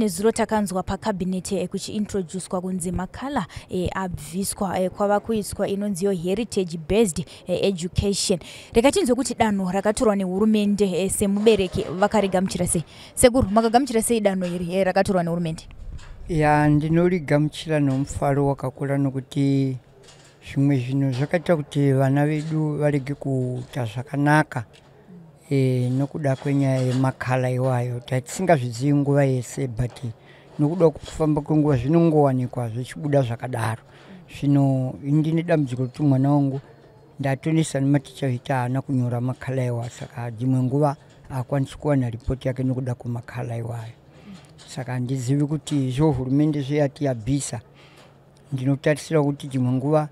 Nezuro takanzwa pacabinet kuchiintroducwa kunzi macolour abviswa, kwava kuiswa inonziyo heritage based education. Rega tinzwe kuti danho rakatorwa nehurumende, semubereki vakarigamuchira sei? Sekuru, makagamuchira sei danho iri rakatorwa nehurumende? Ya, ndinorigamuchira nomufaro wakakura, nokuti zvimwe zvinhu zvakaita kuti vana vedu varege kuita zvakanaka nokuda kwenyaya yemacolour iwayo. Tatisingazvizivi nguva yese, but nokuda kufamba kwenguva zvinongowanikwa zvichibuda zvakadaro. Zvino ndine dambudziko rekuti mwana wangu ndatonesa nematicha viti haana kunyora macolour iwayo, saka dzimwe nguva haakwanisi kuwana ripoti yake nokuda kwemacolour iwayo. Saka handizivi kuti zvo hurumende zveyati yabvisa. Ndinotarisira kuti dzimwe nguva,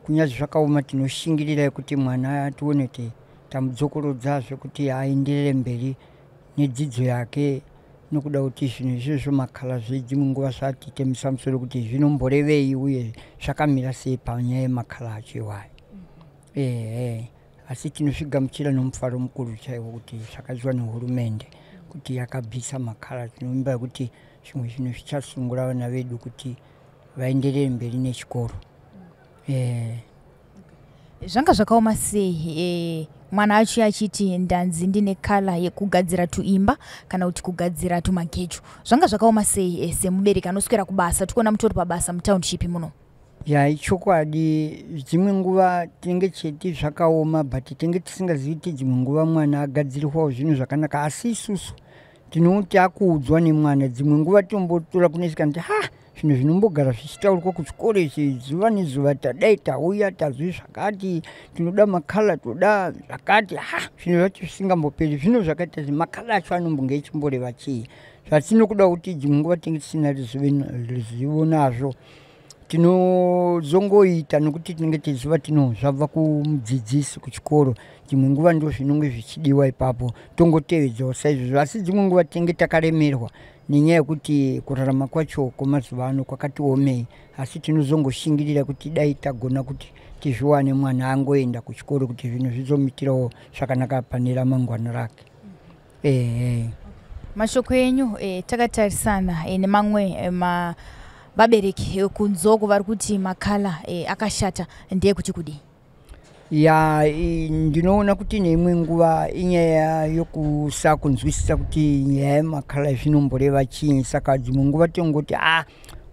kunyazi zvakaoma, tinoshingirira kuti mwana tione kuti tamudzokorodza zvekuti aenderere mberi nedzidzo yake, nokuda kuti zvinhu izvozvo macolour zvedzimwe nguva zvatitemesa musoro kuti zvinomborevei uye zvakamira sei panyaya yemacolour acho iwayo. Ehe, asi tinozvigamuchira nomufaro mukuru chaiwo kuti zvakaitwa nehurumende kuti yakabvisa macolour. Tinovimba kuti zvimwe zvinhu zvichasungura vana vedu kuti vaenderere mberi nechikoro. Zvanga zvakaoma sei mwana acho achiti ndanzi ndine colour yekugadzira tuimba kana kuti kugadzira tumagejo? Zvanga zvakaoma sei semubereki anoswera kubasa? Tikuona mutori pabasa mutownship muno. Ya, ichokwadi, dzimwe nguva tinenge cheti zvakaoma, but tinenge tisingazivi kuti dzimwe nguva mwana agadzirirwawo zvinhu zvakanaka. Asi isusu tinoti akuudzwa nemwana, dzimwe nguva tombotora kuneseka kuti ha, zvinhu zvinombogara zvichitaurwa kuchikoro ichi zuva nezuva, tadai tauya tazwi zvakati, tinoda macolour, toda zvakati, ha, zvinhu zvacho zvisingamboperi. Zvino zvakaita se macolour acho anombonge echimboreva chii? Zvatinokuda kuti dzimwe nguva tinge tisina ruzivo nazvo, tinozongoita nokuti tinenge tichiziva tino zvabva kumudzidzisi kuchikoro. Dzimwe nguva ndo zvinonge zvichidiwa ipapo, tongotevedzawo saizvozvo. Asi dzimwe nguva tinenge takaremerwa nenyaya yekuti kurarama kwacho kwemazuva ano kwakati omei, asi tinozongoshingirira kuti dai tagona kuti tizviwane, mwana angoenda kuchikoro, kuti zvinhu zvizomuitirawo zvakanaka pane ramangwana rake. Ehe. Mashoko enyu takatarisana nemamwe vabereki kunzoko vari kuti macolour akashata, ndeyekuti kudii? Ya, ndinoona kuti neimwe nguva inyaya yokusakunzwisisa kuti nyaya yemacolour zvinomboreva chii. Saka dzimwe nguva tinongoti a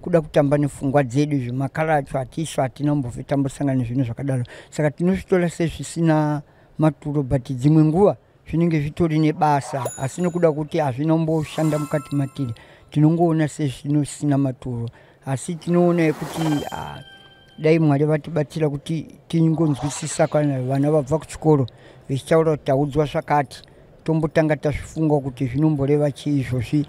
kuda kutamba nepfungwa dzedu, zvemacolour acho hatisu hatina kumbofe tambosangana nezvinhu zvakadaro, saka tinozvitora sezvisina maturo. But dzimwe nguva zvinenge zvitori nebasa, asi nokuda kuti hazvina kumboshanda mukati matiri, tinongoona sezvinosina maturo. Asi tinoona yekuti ah, dai Mwari vatibatsira kuti tingonzwisisa. Kana vana vabva kuchikoro vechitaura kuti taudzwa zvakati, tombotanga tazvifunga kuti zvinomboreva chii izvozvi.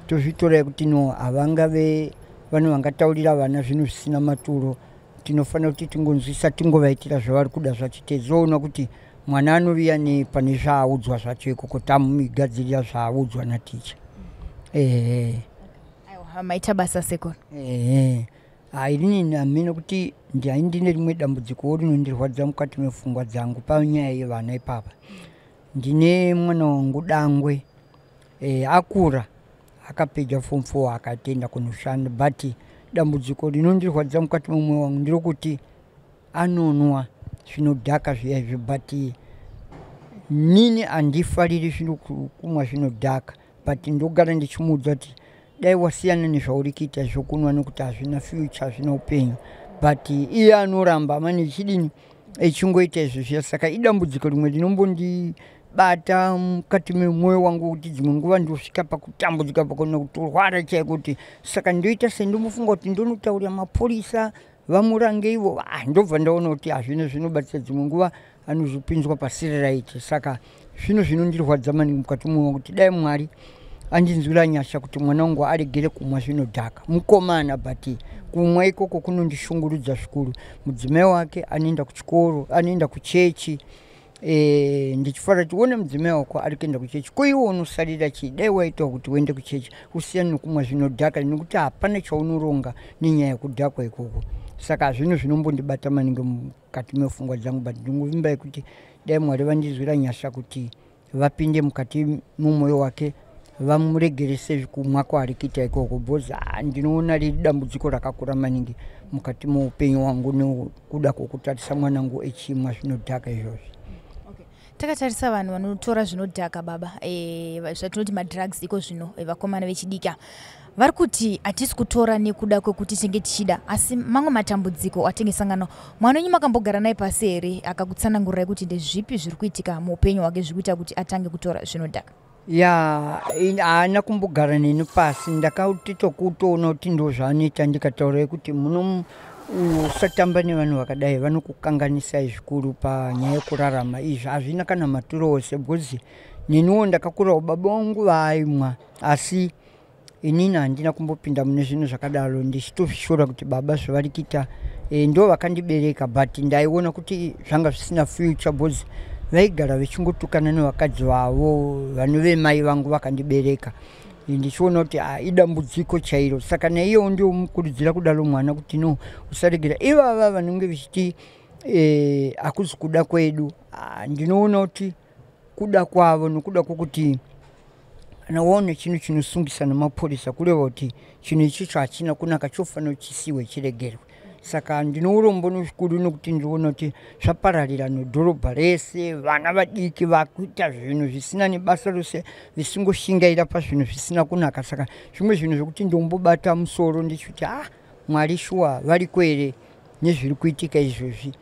Tozvitora kuti no, havangave vanhu vangataurira vana zvinhu zvisina maturo. Tinofanira kuti tingonzwisisa, tingovaitira zvavari kuda zvacho, tezoona kuti mwana anoviya nepane zvaaudzwa zvacho ikoko, tamugadzirira zvaaudzwa naticha. Ehe. Aiwa, maita basa, sekuru. Ehe, hainini hamene kuti ndine rimwe dambudziko rinondirwadza mukati mepfungwa dzangu panyaya yevana ipapa. Ndine mwana wangu dangwe, akura, akapedza form 4, akatenda kunoshanda, but dambudziko rinondirwadza mukati memwoyo wangu nderekuti anonwa zvinodhaka zviya izvi. But nini handifariri zvino kumwa zvinodhaka, but ndogara ndichimuudza kuti dai wasiyana nezvauri kuita zvokunwa, nokuti hazvina future, hazvina upenyu. But iye anoramba mane chidini, echingoita izvo zviya. Saka idambudziko rimwe rinombondibata mukati memwoyo wangu, kuti dzimwe nguva ndosvika pakutambudzika, pakona kutorwara chaiko, kuti saka ndoita sei? Ndombofunga kuti ndonotaurira mapurisa vamurange ivo. Ah, ndobva ndaona kuti hazvina zvinobatsira, dzimwe nguva anozopinzwa pasiri right. Saka zvino zvinondirwadza maningi mukati mwoyo wangu, kuti dai Mwari andinzwira nyasha kuti mwana wangu aregere kumwa zvinodhaka. Mukomana, but kumwa ikoko kunondishungurudza zvikuru. Mudzimai wake anoenda kuchikoro, anoenda kuchechi. Ndichifara kuti uone mudzimai wako ari kuenda kuchechi, ko iwe unosarira chii? Dai waitawo kuti uende kuchechi, usiyane nokumwa zvinodhaka, nekuti hapana chaunoronga nenyaya yekudhakwa ikoko. Saka zvinhu zvinombondibata maningi mukati mepfungwa dzangu, but ndingovimba yekuti dai Mwari vandinzwira nyasha kuti vapinde mukati mumwoyo wake. Vamuregerese kumwa kwaari kuita ikoko, because ndinoona riri dambudziko rakakura maningi mukati meupenyu hwangu nekuda kwokutarisa mwanangu echimwa zvinodhaka izvozvi. Takatarisa vanhu vanotora zvinodhaka, baba, zvatinoti madrugs iko zvino, vakomana vechidiki vari kuti hatisi kutora nekuda kwekuti tinge tichida, asi mamwe matambudziko atinge sangana. Mwana wenyu makambogara naye pasi here akakutsanangurirai kuti ndezvipi zviri kuitika muupenyu hwake zviri kuita kuti atange kutora zvinodhaka? Ya, haana kumbogara neni pasi. Ndakati tokutoona kuti ndo zvaanoita, ndikataurai kuti muno usatamba nevanhu vakadai, vanokukanganisai zvikuru panyaya yekurarama. Izvi hazvina kana maturo ose, because neniwo ndakakurawo, baba vangu vaaimwa, asi inini handina kumbopinda mune zvinhu zvakadaro, ndichitozvishora kuti baba zvavari kuita, ndo vakandibereka, but ndaiona kuti zvanga zvisina future, because vaigara vechingotukana nevakadzi vavo vanove mai vangu vakandibereka. Ndichiona kuti idambudziko chairo. Saka naiyewo ndiomukurudzira kudaro mwana kuti no, usaregera ivava vanenge vechiti hakuzi kuda kwedu. Ndinoona kuti kuda kwavo, nokuda kwokuti kana waona chinhu chinosungisa nemapurisa, kureva kuti chinhu ichocho hachina kunaka, chofanira chisiwe chiregerwe. Saka ndine urombo nozvikuru nokuti ndinoona kuti zvapararira nedhorobha rese, vana vadiki vakuita zvinhu zvisina nebasa rose, visingoshingaira pazvinhu zvisina kunaka. Saka zvimwe zvinhu zvokuti ndombobata musoro ndichiti, ah, Mwari shuwa variko here nezviri kuitika izvozvi?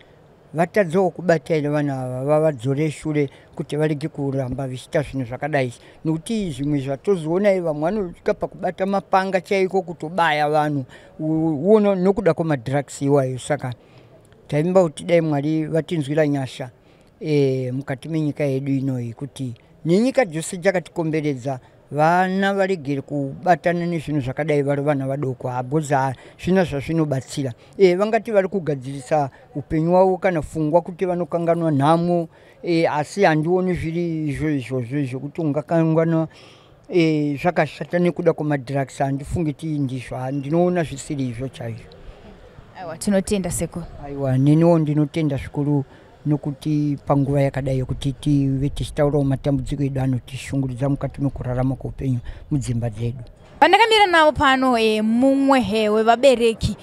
Vatadzawo kubata here vanhu ava, vavadzore shure kuti varege kuramba vichiita zvinhu zvakadai? Nokuti zvimwe zvatozoonai, vamwe vanosvika pakubata mapanga chaiko kutobaya vanhu uona nokuda kwemadrugs iwayo. Saka taimba kuti dai Mwari vatinzwira nyasha mukati menyika yedu inoyi, kuti nenyika dzose dzakatikomberedza, vana varegere kubatana nezvinhu zvakadai vari vana vadoko, because hazvina zvazvinobatsira. Vangati vari kugadzirisa upenyu hwavo kana pfungwa kuti vanokanganwa nhamo, asi handioni zviri izvo izvozvo zvokuti ungakanganwa zvakashata nekuda kwemadrugs. Handifungi ti ndizvo, ndinoona zvisiri izvo chaizvo. Aiwa, tinotenda, sekuru. Aiwa, neniwo ndinotenda zvikuru nokuti panguva yakadai yokuti tive tichitaurawo matambudziko edu anotishungurudza mukati mekurarama kweupenyu mudzimba dzedu. Vandakamira navo pano, mumwe wevabereki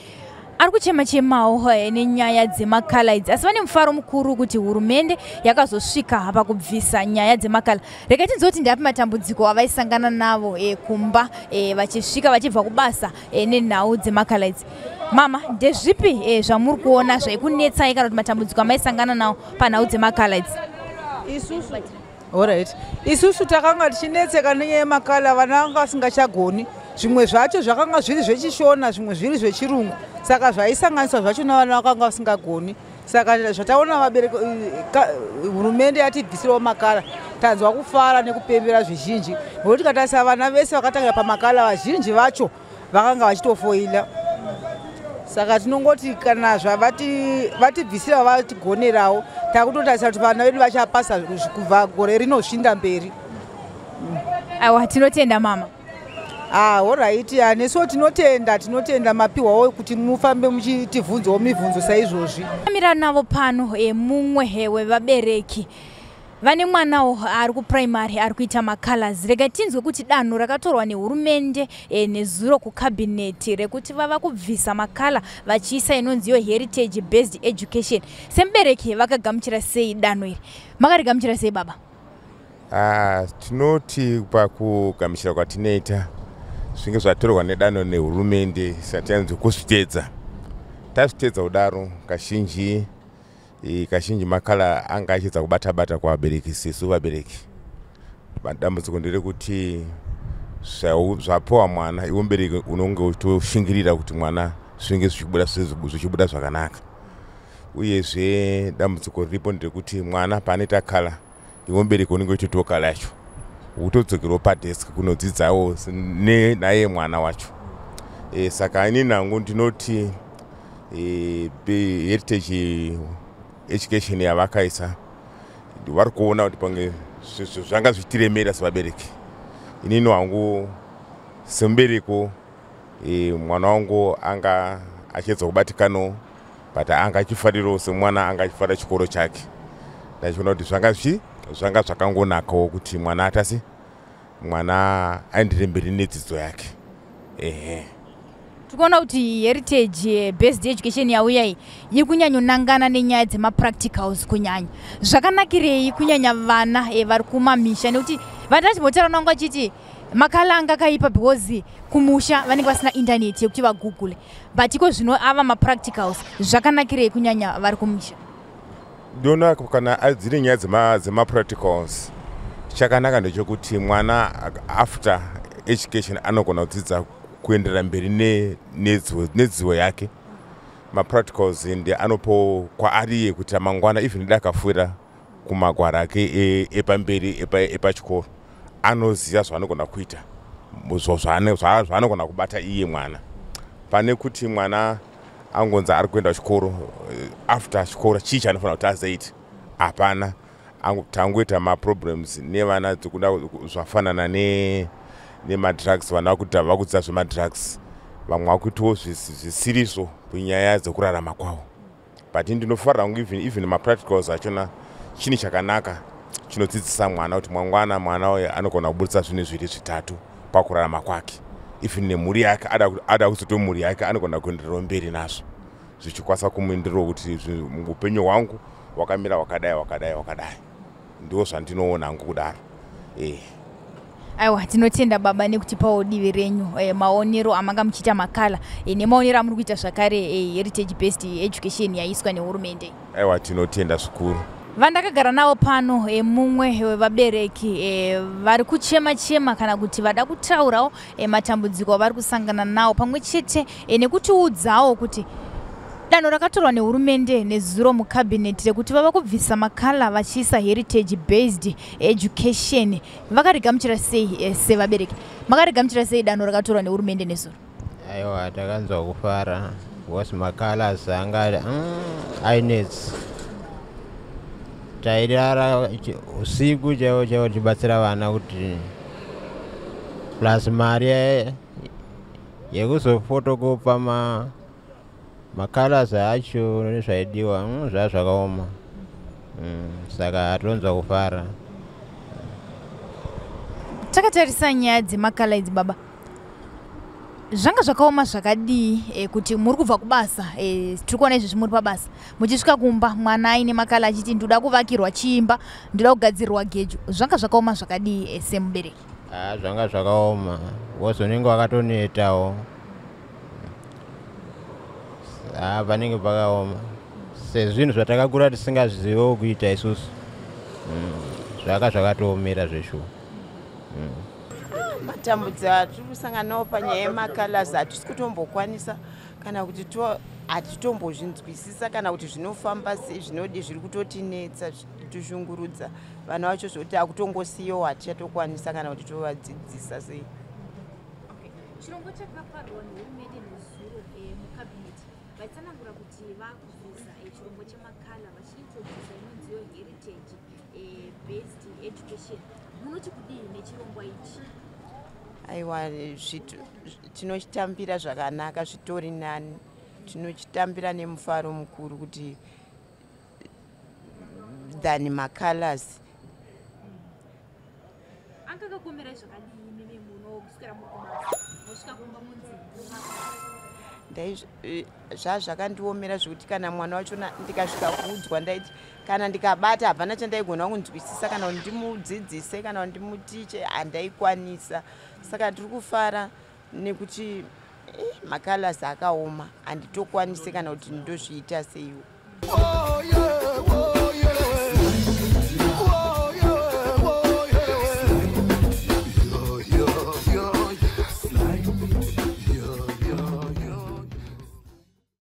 ari kuchema chemawo nenyaya dzemakala idzi, asi vane mufaro mukuru kuti hurumende yakazosvika pakubvisa nyaya dzemakala. Regai tinzwe kuti ndeapi matambudziko avaisangana navo kumba vachisvika vachibva kubasa nenhau dzemakala idzi. Mama, ndezvipi zvamuri kuona zvaikunetsai kana kuti matambudziko amaisangana nawo panhau dzemakala idzi? Isusu, alright, isusu takanga tichinetseka nenyaya yemakala. Vana vanga vasingachagoni. Zvimwe zvacho zvakanga zviri zvechishona, zvimwe zviri zvechirungu, saka zvaisanganiswa zvacho navana vakanga vasingagoni. Saka zvataona vabereki, hurumende yatibvisirawo makala, tanzwa kufara nekupembera zvizhinji, nokuti tikatarisa vana vese vakatangira pamakala, vazhinji vacho vakanga vachitofoila. Saka tinongoti kana zvavatibvisira, vatigonerawo. Takutotarisa kuti vana vedu vachapasa kubva gore rinosvinda mberi. Aiwa, tinotenda, mama. Ah, alright, nesuwo tinotenda, tinotenda mapiwawo kuti mufambe muchitibvunzawo mibvunzo saizvozvi. Mira navo pano, mumwe wevabereki vane mwanawo ari kupuraimary ari kuita macolors. Rega tinzwe kuti danho rakatorwa nehurumende nezuro kukabhineti rekuti vava kubvisa makala vachiisa inonzi yo heritage based education, semubereki vakagamuchira sei danho iri? Makarigamuchira sei, baba? Ah, tinoti pakugamuchira kwatinoita zvinge zvatorwa nedanho nehurumende, satianzi kuzvitedza, tazvitedza kudaro. Kazhinji makala anga achiedza kubata bata kuvabereki. Sesu vabereki, dambudziko nderekuti zvapiwa mwana, iwe mubereki unonge uchitoshingirira kuti mwana zvinge zvichibuda zvakanaka. Uyezve dambudziko riripo nderekuti mwana paanoita kala, iwe mubereki unenge uchitotiwo kala yacho, utodzokerawo padesk kunodzidzawo naye mwana wacho. Saka inini hangu ndinoti heritage education yavakaisa, vari kuona kuti pange zvanga zvichitiremera sevabereki. Inini hangu semubereko, mwana wangu anga achiedza kubatikanawo, but anga achifarirawo semwana anga achifarira chikoro chake. Ndachiona kuti zvanga zvakangonakawo kuti mwana atasi. Mwana aendere mberi nedzidzo yake. Ehe. Tikuona kuti heritage based education yauya iyi iri kunyanyonangana nenyaya dzemapracticals kunyanya. Zvakanakirei kunyanya vana vari kumamisha? Nekuti vanhu vachimbotaura nangu vachiti macolour anga akaipa because kumusha vanenge vasina indaneti yekuti vagoogle, but iko zvino ava mapracticals. Zvakanakirei kunyanya vari kumisha? Ndinoona kana dziri nyaya dzemapracticals, chakanaka ndechekuti mwana after education anogona kudzidza kuenderera mberi nedzidzo yake. Mapracticals ndi anopawo kwaari iye kuti mangwana, even dai akafura kumagwara ake epamberi epachikoro, anoziva zvaanogona kuita, zvaanogona kubata iye mwana, pane kuti mwana angonzi ari kuenda kuchikoro, after chikoro chii chaanofanira kuti azoita? Hapana. Tangoita maproblems nevana dzekuda zvafanana nemadrugs. Vana vakuita, vakudzidza zvemadrugs, vamwe vakuitawo zvisirizvo kunyaya dzekurarama kwavo. But ndinofarira hangu even mapracticals achona chinhu chakanaka chinodzidzisa mwana kuti mangwana mwana uyu anogona kubudisa zvinhu zviri zvitatu pakurarama kwake, even nemhuri yake. Ada kuzoto mhuri yake anogona kuendererawo mberi nazvo, zvichikwanisa kumuendererawo kuti upenyu hwangu hwakamira hwakadai, hwakadai, hwakadai. Ndo zvandinoona hangu kudaro, e. Aiwa, tinotenda baba nekutipawo divi renyu, maonero amanga muchiita macolour nemaonero amuri kuita zvakare heritage based education yaiswa nehurumende. Aiwa, tinotenda zvikuru. Vandakagara navo pano, mumwe wevabereki vari kuchema chema kana kuti vada kutaurawo matambudziko avari kusangana nawo, pamwe chete nekutiudzawo kuti danho rakatorwa nehurumende nezuro mukabhineti rekuti vava kubvisa macolour vachiisa heritage based education vakarigamuchira sei. Sevabereki makarigamuchira sei danho rakatorwa nehurumende nezuro? Aiwa, takanzwa kufara because macolours anga ainetsa. Tairara usiku chaiwo chaiwo tichibatsira vana kuti plus mari yekuzofotokopa macolours acho nezvaidiwa, zvaa zvakaoma. Saka hatonzwa kufara. Takatarisa nyaya dzemacolour idzi, baba, zvanga zvakaoma zvakadii kuti muri kubva kubasa, tiri kuona izvezvi muri pabasa, muchisvika kumba mwana aine macolour achiti ndoda kuvakirwa chiimba, ndoda kugadzirirwa gejo? Zvanga zvakaoma zvakadii semubereki? Ha, zvanga zvakaoma because unenge wakatonetawo. Ha, panenge pakaoma sezvinhu zvatakakura tisingazvizivewo kuita isusu. Zvaka zvakatoomera zveshuwa. Matambudziko atiri kusangana nawo panyaya yemacolours, hatisi kutombokwanisa kana kuti hatitombozvinzwisisa kana kuti zvinofamba sei, zvinodi, zviri kutotinetsa, zvitishungurudza vana vacho zvokuti akutongosiyiwo, hatichatokwanisa kana kuti tovadzidzisa sei. Chirongwa chakaparwa nehurumende nezuro mukabhineti, vachitsanangura kuti vakubvisa chirongwa chemacolour vachiintrodusa inonziyo heritage based education, munoti kudii nechirongwa ichi? Aiwa, tinochitambira zvakanaka, zvitori nani. Tinochitambira nemufaro mukuru kuti than macolours. Anga akakomerai zvakadii mimi munoswera muri kubasa, mosvika kumba munzi Zvazvakandiomera zvekuti kana mwana wachona ndikasvika kuudzwa, ndaiti kana ndikabata hapana chandaigona kunzwisisa, kana kuti ndimudzidzise kana kuti ndimutiche, handaikwanisa. Saka tiri kufara nekuti macolours akaoma, handitokwanisi kana kuti ndozviita seiwo.